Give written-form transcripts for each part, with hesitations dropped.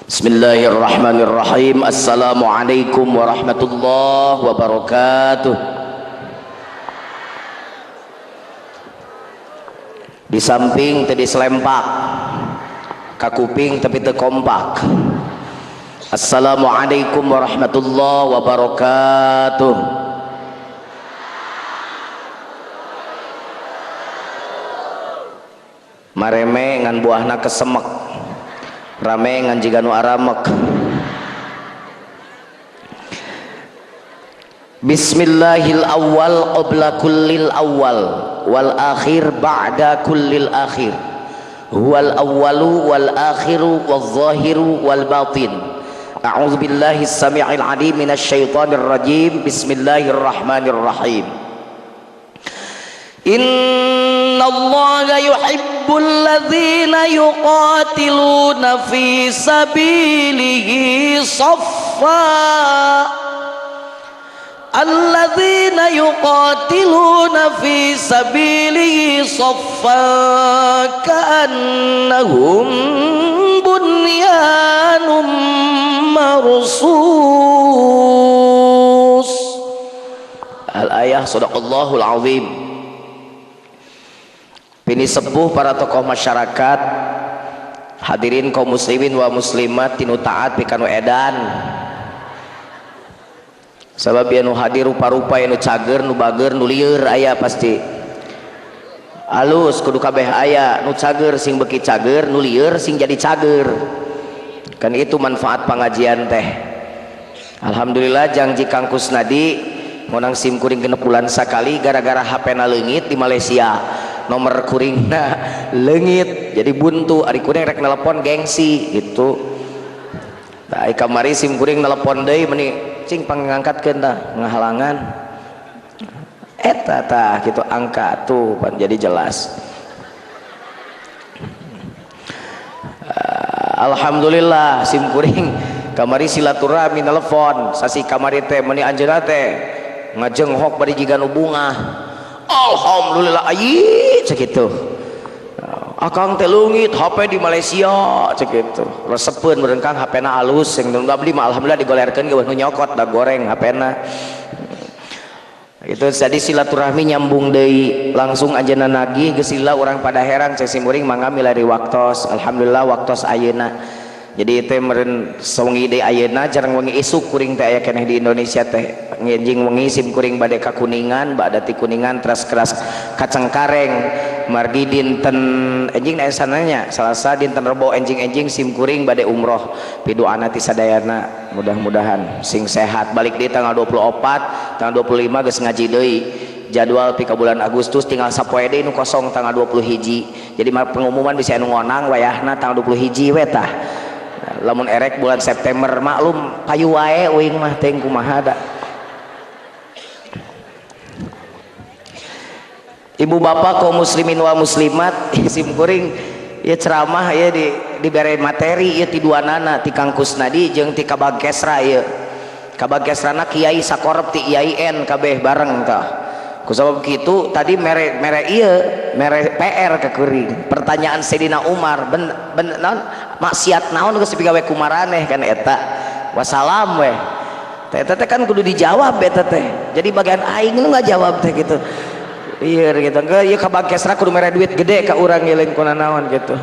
Bismillahirrahmanirrahim. Assalamualaikum warahmatullahi wabarakatuh. Di samping tadi selempak kakuping tapi teu kompak. Assalamualaikum warahmatullahi wabarakatuh. Mareme ngan buahna kesemek, rame ngan jiga nu aramek. Bismillahil awwal qabla kullil awwal wal akhir ba'da kullil akhir. Huwal awwalu wal akhiru wal zahiru wal batin. A'udzu billahi samii'il 'aliim minasy syaithanir rajim. Bismillahirrahmanirrahim. Innallaha yuhibbul ladzina yuqatiluna fi sabilihi saffa. Alladzina yuqatiluna fi sabilihi saffa ka'annahum bunyanum marsus. Al-ayah sadaqallahul azim. Pini sepuh para tokoh masyarakat, hadirin kaum muslimin wa muslimat tinu taat pikanu edan. Sabab ya nu hadir rupa-rupa ya nu cager, nu bager, nu lieur aya pasti. Alus kudu kabeh aya, nu cager sing beki cager, nu lieur sing jadi cager. Kan itu manfaat pengajian teh. Alhamdulillah jangji Kang Kusnadi ngonang sim kuring 6 bulan sakali gara-gara HP-na leungit di Malaysia. Nomor kuringna leungit jadi buntu, ari kuring rek nelpon gengsi gitu. Tah kamari sim kuring nelpon deui meni cing pangangkatkeun tah ngahalangan. Eta tah kitu angka tuh pan jadi jelas. Alhamdulillah sim kuring kamari silaturahmi nelpon sasi kamari teh meni anjeunna teh ngajenghok bari jiga nu bungah. Alhamdulillah ayi sakitu. Akang teh leungit HP di Malaysia sakitu. Resepeun meureun Kang HP-na alus sing nu abdi mah alhamdulillah digolerkeun ge nu nyokot da goreng HP-na. Itu jadi silaturahmi nyambung deui langsung anjeunna nagih geus lila urang pada heran cek sim kuring mangga milari waktos. Alhamdulillah waktos ayeuna. Jadi teh meureun sawengi deui ayeuna jarang wengi isuk kuring teh aya keneh di Indonesia teh. Ngenjing wengi sim kuring bade ka Kuningan, bada ti Kuningan teras keras ka Cengkareng. Margi dinten enjing aya sananya Salasa dinten Rebo enjing-enjing sim kuring bade umroh. Piduana ti sadayana mudah-mudahan sing sehat. Balik di tanggal 24, tanggal 25 geus ngaji deui. Jadwal pika bulan Agustus tinggal sapoe deui nu kosong tanggal 21. Jadi pengumuman bisa anu ngonang wayahna tanggal 21 we tah. Lamun erek bulan September maklum payu wae uing mah teh kumaha da. Ibu bapak kaum muslimin wa muslimat sim kuring ieu ceramah ieu dibere materi ieu ti duanana ti Kang Kusnadi jeung ti Kabag Kesra ieu. Kabag Kesrana kiai sakorep ti IAIN kabeh bareng tah. Kusabab kitu tadi mere mere ieu mere PR ka kuring. Pertanyaan Sayyidina Umar ben ben naon maksiat naon geus digawe ku maraneh kan eta. Wassalam weh. Teh eta teh kan kudu dijawab eta teh. Jadi bagian aing nu ngajawab teh gitu. Iya gitu. Engke ieu Kabag Kesra kudu mere duit gede ka urang ieu lain kuna naon gitu.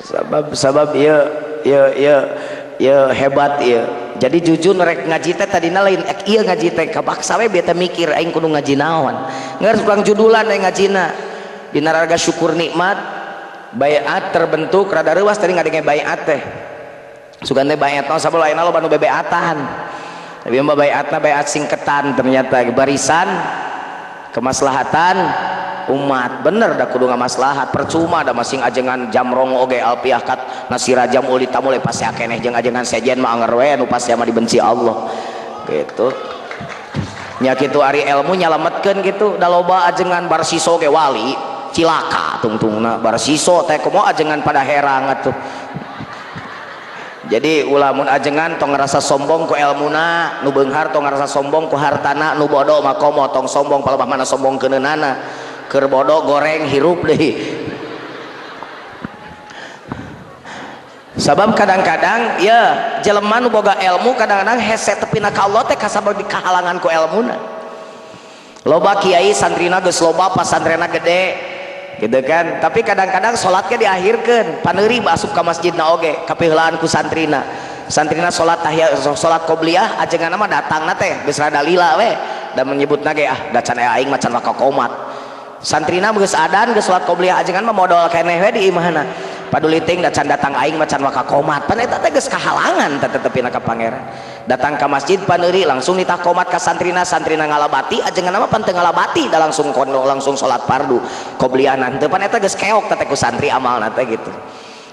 Sabab sabab ieu ieu ieu ieu hebat ieu. Jadi jujur rek ngaji teh tadina lain ek ieu ngaji teh kabaksa we beta mikir aing kudu ngaji naon. Geus kurang judulan aing ngajina. Dina raga syukur nikmat baiat terbentuk rada reuas tadi ngadenge baiat teh. Sugan teh baiat naon sabab lain loba nu bebeatan. Tapi mah baiatna baiat singketan ternyata barisan kemaslahatan umat. Bener da kudu ngamaslahat percuma da masing ajengan jamrong oge alpiah kat nasira jamul ditamule pasti akeneh jeung ajengan sejen mah anger we nu pasti mah dibenci Allah gitu nya kitu ari ilmu nyalametkeun gitu da loba ajengan barsiso ge wali cilaka tungtungna barsiso teh kumaha ajengan pada herang atuh. Jadi ulamun ajengan tong ngerasa sombong ku elmuna nu beunghar tong ngerasa sombong ku hartana nu bodoh mah komo tong sombong palebah mana sombong keuneunana keur bodoh goreng hirup deui. Sabab kadang-kadang ya jelema nu boga ilmu kadang-kadang hese tepina ka Allah teh kasabab dikahalangan ku elmuna. Loba kiai santrina geus loba, pasantrena gede gitu kan, tapi kadang-kadang salatnya diakhirkeun, paneuri asup ka masjidna oge kapiheulaan ku santrina. Santrina salat tahiyat, salat qobliyah, ajenganna mah datangna teh geus rada lila we da menyebutna ge ah da can aya aing mah can waka qomat. Santrina geus adan geus salat qobliyah, ajengan mah modol keneh we di imahna. Paduli ting da can datang aing mah can waka qomat. Pan eta teh geus kahalangan teh tetepina ka pangeran. Datang ka masjid paneuri langsung nitah qomat ka santrina, santrina ngalabati, ajengan mah pan teu ngalabati da langsung kono langsung salat fardu qobliyah teu pan eta geus keok teh ku santri amalna teh gitu.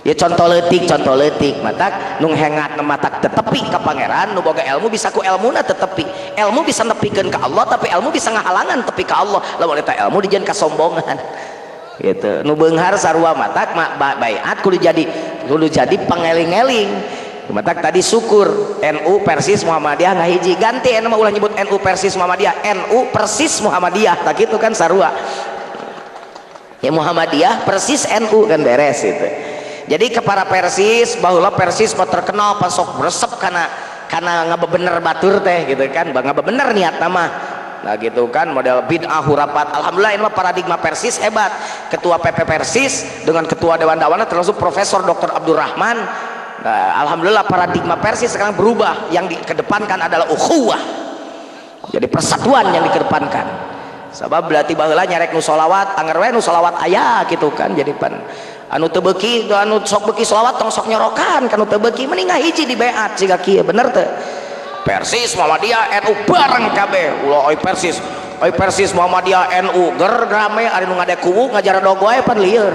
Ya contoh leutik matak nu hengat matak tetepi ka pangeran, nu boga ilmu bisa ku elmuna tetepi. Ilmu bisa nepikeun ka Allah tapi ilmu bisa ngahalangan tepi ka Allah. Lamun eta ilmu dijieun kasombongan gitu. Nu beunghar sarua matak baiat kudu jadi pangeling-eling. Matak tadi syukur NU Persis Muhammadiyah ngahiji, ganti anu mah ulah nyebut NU Persis Muhammadiyah, NU Persis Muhammadiyah tak gitu kan sarua. Ya Muhammadiyah Persis NU kan beres itu. Jadi ke para Persis baheula Persis mah terkenal pasok resep karena ngabebener batur teh gitu kan, ngabebener niat mah. Nah gitu kan model bid'ah hurapat. Alhamdulillah ini mah paradigma Persis hebat. Ketua PP Persis dengan ketua Dewan Dawana termasuk Profesor Dr. Abdurrahman. Nah, alhamdulillah paradigma Persis sekarang berubah, yang dikedepankan adalah ukhuwah. Jadi persatuan yang dikedepankan. Sebab berarti baheula nyarek nu sholawat, anger we nu sholawat aya gitu kan, jadi pan anu teu beuki anu sok beuki sholawat tong sok nyorokan kan nu teu beuki mending ngahiji di beat siga kieu bener teu. Persis Muhammadiyah NU bareng kabeh ulah oi Persis oi Persis Muhammadiyah NU ger rame ari nu ngadek kuwu ngajaradog wae pan lieur.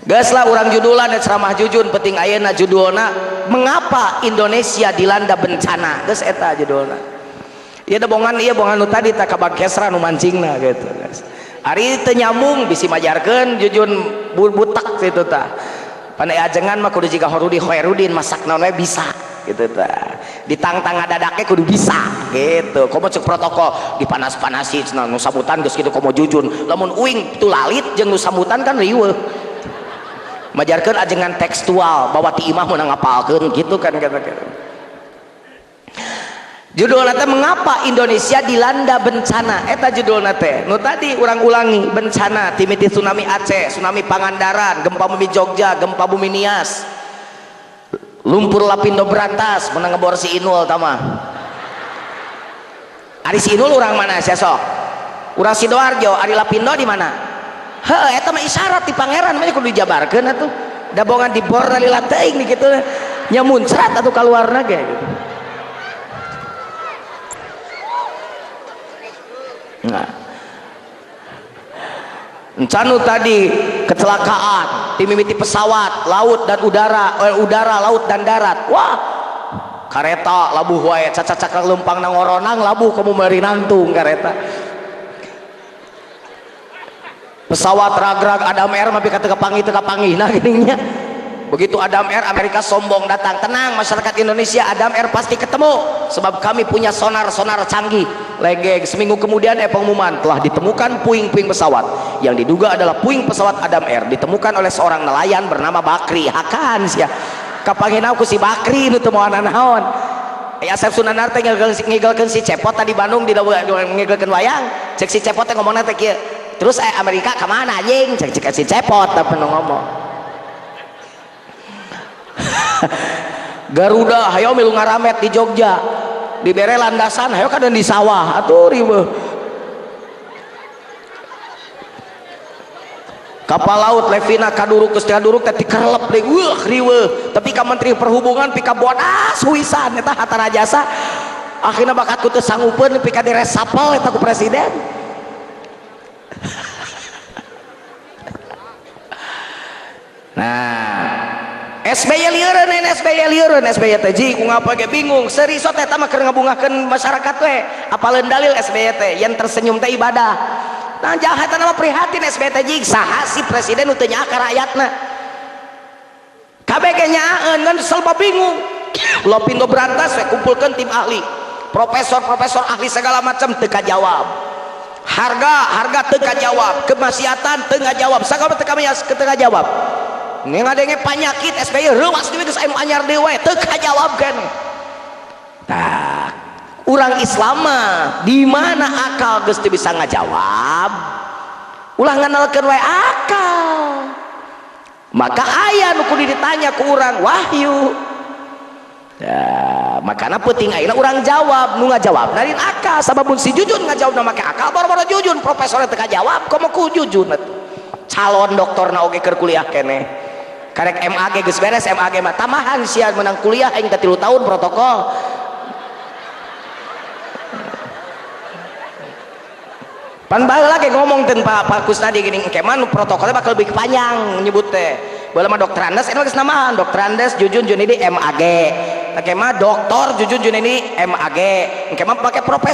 Geus lah urang judulan ceramah jujun penting ayeuna judulna mengapa Indonesia dilanda bencana, geus eta judulna. Ieu da bongan ieu bongan nu tadi tah kabag kesra nu mancingna gitu guys. Ari teu nyambung bisi majarkeun jujun butak kitu tah. Pan ajengan mah kudu jiga Horudi Khairudin masak naon we bisa gitu tah. Ditangtang ngadadake kudu bisa gitu. Komo cek protokol dipanas-panasi cenah nu sambutan geus kitu komo jujun. Lamun uing tulalit jeung nu sambutan kan riweuh. Majarkeun ajengan tekstual bawa ti imah meunang ngapalkeun gitu kan kata-kata. Judulna teh mengapa Indonesia dilanda bencana, eta judulna teh. Nu tadi urang ulangi bencana timiti tsunami Aceh, tsunami Pangandaran, gempa bumi Jogja, gempa bumi Nias, lumpur Lapindo Berantas menang ngebor si Inul tama. Ari si Inul urang mana sia sok? Urang Sidoarjo, ari Lapindo di mana? Heuh eta mah isyarat ti pangeran mah kudu dijabarkeun atuh. Da bongan dibor lila teuing di kitu nya muncrat atuh kaluarna ge gitu. Nah, encanu tadi kecelakaan timimiti pesawat laut dan udara, udara laut dan darat. Wah kareta labuh wae cacacakang lempang nangoronang labuh kamu meri nangtung kareta. Pesawat ragrag Adam Air mapi ka teu kapanggih nah geuning nya. Begitu Adam Air Amerika sombong datang, tenang masyarakat Indonesia, Adam Air pasti ketemu sebab kami punya sonar-sonar canggih. Legeng seminggu kemudian pengumuman telah ditemukan puing-puing pesawat yang diduga adalah puing pesawat Adam Air, ditemukan oleh seorang nelayan bernama Bakri. Hakan sia kapanggihna ku si Bakri nu teu moal naon. Asep Sunandar teh ngigelkeun si Cepot tadi Bandung di ngigelkeun wayang, cek si Cepot teh ngomongna teh kieu. Terus Amerika ka mana anjing? Cek cek si Cepot teh ngomong. Garuda hayo milu ngaramet di Jogja, dibere landasan hayo kadang di sawah atuh riweuh. Kapal laut Levina kaduruk geus kaduruk teh dikerlep deui, weuh riweuh. Tapi ka Menteri Perhubungan pika bodas huisan eta hatta rajasa. Akhirna bakat ku teu sanggupeun pika diresapel eta ku presiden. Nah, SBY lieureun, SBY lieureun, SBY teh ji ku ngapa ge bingung. Serius eta mah keur ngabungahkeun masyarakat we. Apaleun dalil SBY teh yen tersenyum teh ibadah. Nah jahat mah prihatin SBY teh ji saha si presiden nu teu nyaah ka rakyatna. Kabeh ge nyaaeun ngan serba bingung. Lapindo Berantas we kumpulkeun tim ahli. Profesor-profesor ahli segala macam teu kajawab. Harga harga teu kajawab, kemaksiatan teu ngajawab, sagala teu teu kajawab. Ini ngadenge panyakit SBY reuwas deui, geus anu anyar deui wae teu kajawab keneh. Tah, urang Islam mah di mana akal geus teu bisa ngajawab, ulah ngandalkeun wae akal. Maka aya nu kudu ditanya ku urang, wahyu. Ya, makana penting ayeuna urang jawab, nu ngajawab lain akal, sabab mun si Jujun ngajawab make akal, boro-boro Jujun, profesornya teu kajawab, komo ku Jujun calon doktorna oge keur kuliah keneh. Karek MAG geus beres, MAG mah tambahan sia menang kuliah aing teh 3 tahun protokol. Pan baheula ge ngomong teh Pak Kusnadi gini, engke mah protokolnya bakal lebih panjang nyebut teh. Baheula mah Dokter Andes, ini geus nambahan Dokter Andes Jujun Junidi MAG. Engke mah Doktor Jujun Junidi MAG. Engke mah pakai profesor.